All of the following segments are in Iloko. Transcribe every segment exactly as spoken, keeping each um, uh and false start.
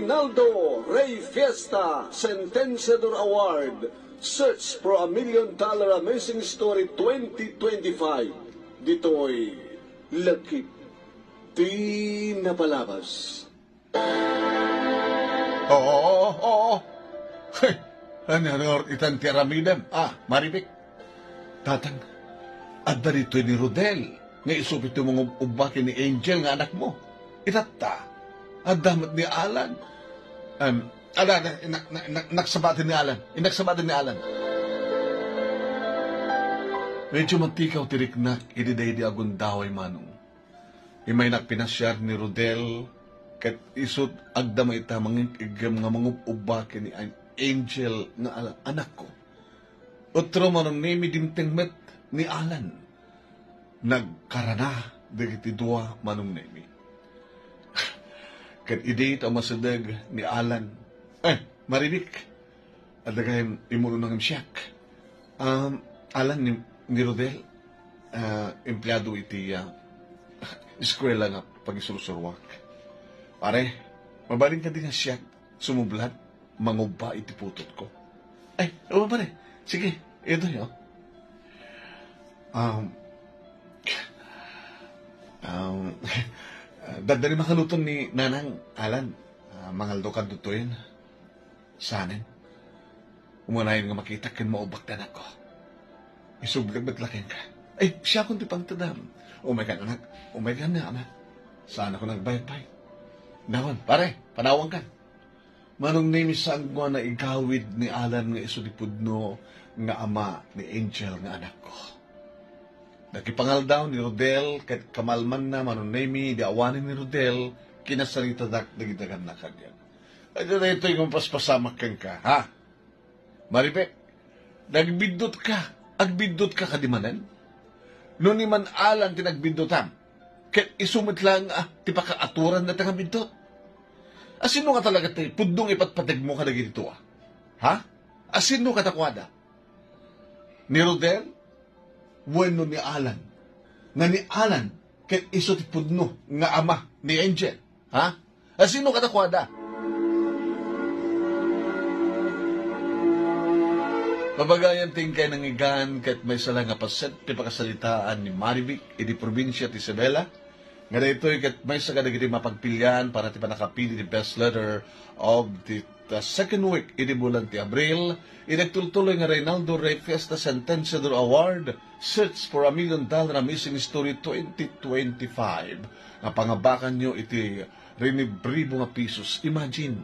Naldo Rey Fiesta Sentenciador Award, Search for a Million Dollar Amazing Story twenty twenty-five. Ditoy lakip ti napalabas. Oo, oo, oo. Hey, ano, ano, itan ti aramidem? Ah, Maribik. Tatang, adda ditoy ni Rodel, nga isu ti mangub-ubba ken ni Angel nga anakmo. Itatta, adda met ni Alan. Em, ala, na, na, na, na, nagsabati ni Alan. Inagsabati ni Alan. Medyo matikaw ti riknak idi daydi agundaway, Manong. Imaynak pinasiar ni Rodel, ket isut' agdama ita mangig-iggem nga mangub-ubba ken ni An-, Angel nga ala-, anakko. Utro, Manong Nemi, dimteng met ni Alan. Nagkarana dagiti dua, Manong Nemi. Ket idi ta umasideg ni Alan, eh, Maribik, adda gayam immunong siak. Um, Alan, ni, ni Rodel, ah, empleado iti, ah, eskuela nga pagisurusuruak. Pare, mabalin kadi nga siak sumublat, mangubba iti putotko? Ay, oo, pare. Sige, ito, yo. Um, um, dadali makaluton ni Nanang Alan. Ah, mangaldo kadto toyen. Sanen. Umanayon nga makitak ken maubbak ti anakko. Isubleg met la kenka. Ay, siakon ti pangtedam. Umay kan, anak. Umay kan nga, anak. Saan ako nagbayag pay? Nawan, pare, panawan kan. Manong Nemi, saan ko nga naigawid ni Alan nga isu ti pudno nga ama ni Angel nga anakko? Nakipangaldaw ni Rodel ket kamalmanna, Manong Nemi, di awanen ni Rodel, kinasaritadak dagiti agannakadian. Adda daytoy nga mapaspasamak kenka, ha? Maribek, nagbiddutka, agbiddutka kadi manen? No ni man Alan ti nagbiddutam, ket isu met laeng, ah, ti pakaaturan dayta nga biddut. Asino nga talaga ti pudno nga ipatpategmo kadagiti dua? Ha? Asino kadakuada? Ni Rodel? Wenno ni Alan? Nga ni Alan ket isu ti pudno nga ama ni Angel? Ha? Asino kadakuada? Mabagayan ti inkay nangigan ket maysa la nga paset ti pakasaritaan ni Marivic idi probinsia ti Isabela, nga daytoy ket maysa kadagiti mapagpilian para ti pannakapili ti best letter of the, the second week idi bulan ti Abril, idi agtultuloy nga Reynaldo Rey Fiesta Sentenciador Award, Search for a Million Dollar Amazing Story twenty twenty-five, nga pangabakanyo iti rinibribo nga pesos. Imagine,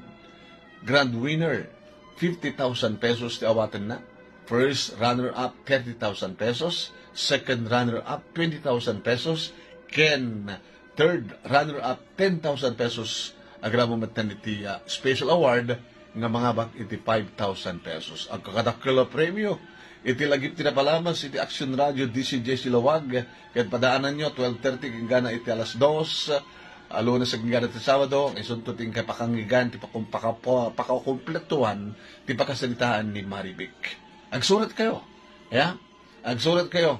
grand winner, fifty thousand pesos ti awatenna. First runner-up, thirty thousand pesos. Second runner-up, twenty thousand pesos. Ken third runner-up, ten thousand pesos. Agraman metten iti, ah, special award nga mangabak iti five thousand pesos. Agkakadakkel a premio iti lagip ti napalabas iti Action Radio D C J C Laoag, ket padaananyo twelve thirty kenggana iti alas dos, a Lunes kenggana iti Sabado, isunto ti inkay pakangigan ti pakum-, pakapo-, pakakumpletuan ti pakasaritaan ni Marivic. Agsuratkayo, ya? Agsuratkayo.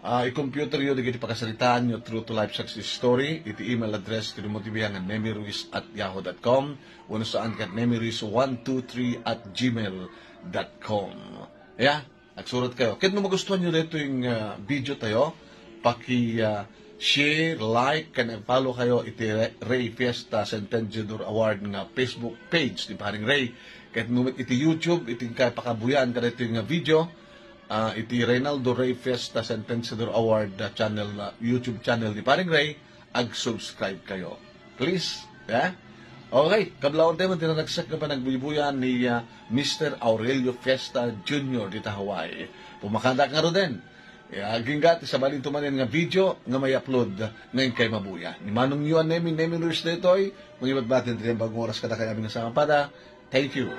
Ah, i-computeryo dagiti pakasaritaanyo, True to Life Success Story, iti email address ti Remo T V nga nemiruiz at yahoo dot com, wenno saan ket nemiruiz one two three at gmail dot com. Ya? Agsuratkayo. Ket no magustuhanyo daytoy nga video tayo, paki, ah, share, like, ken follow kayo iti Re-, Rey Fiesta Sentenciador Award nga Facebook page ni Paring Rey. Ket no met iti YouTube, iti inkay pakabuyan kadaytoy nga video, ah, iti Reynaldo Rey Fiesta Sentenciador Award, ah, channel, ah, YouTube channel ni Paring Rey, ag-subscribe kayo. Please, ya? Okay, kablawan tayo man tinanagsak nga panagbubuyan ni, ah, Mister Aurelio Fiesta Junior dita Hawaii. Pumakadak nga ruden. Ya, agingga ti sabalin tumanen nga video nga may upload nga inkay mabuya. Ni Manong Yuan Nemi, Nemi Ruiz daytoy, mangibatbatin ti bag-o nga oras kadakayo amin nga sangapada. Thank you.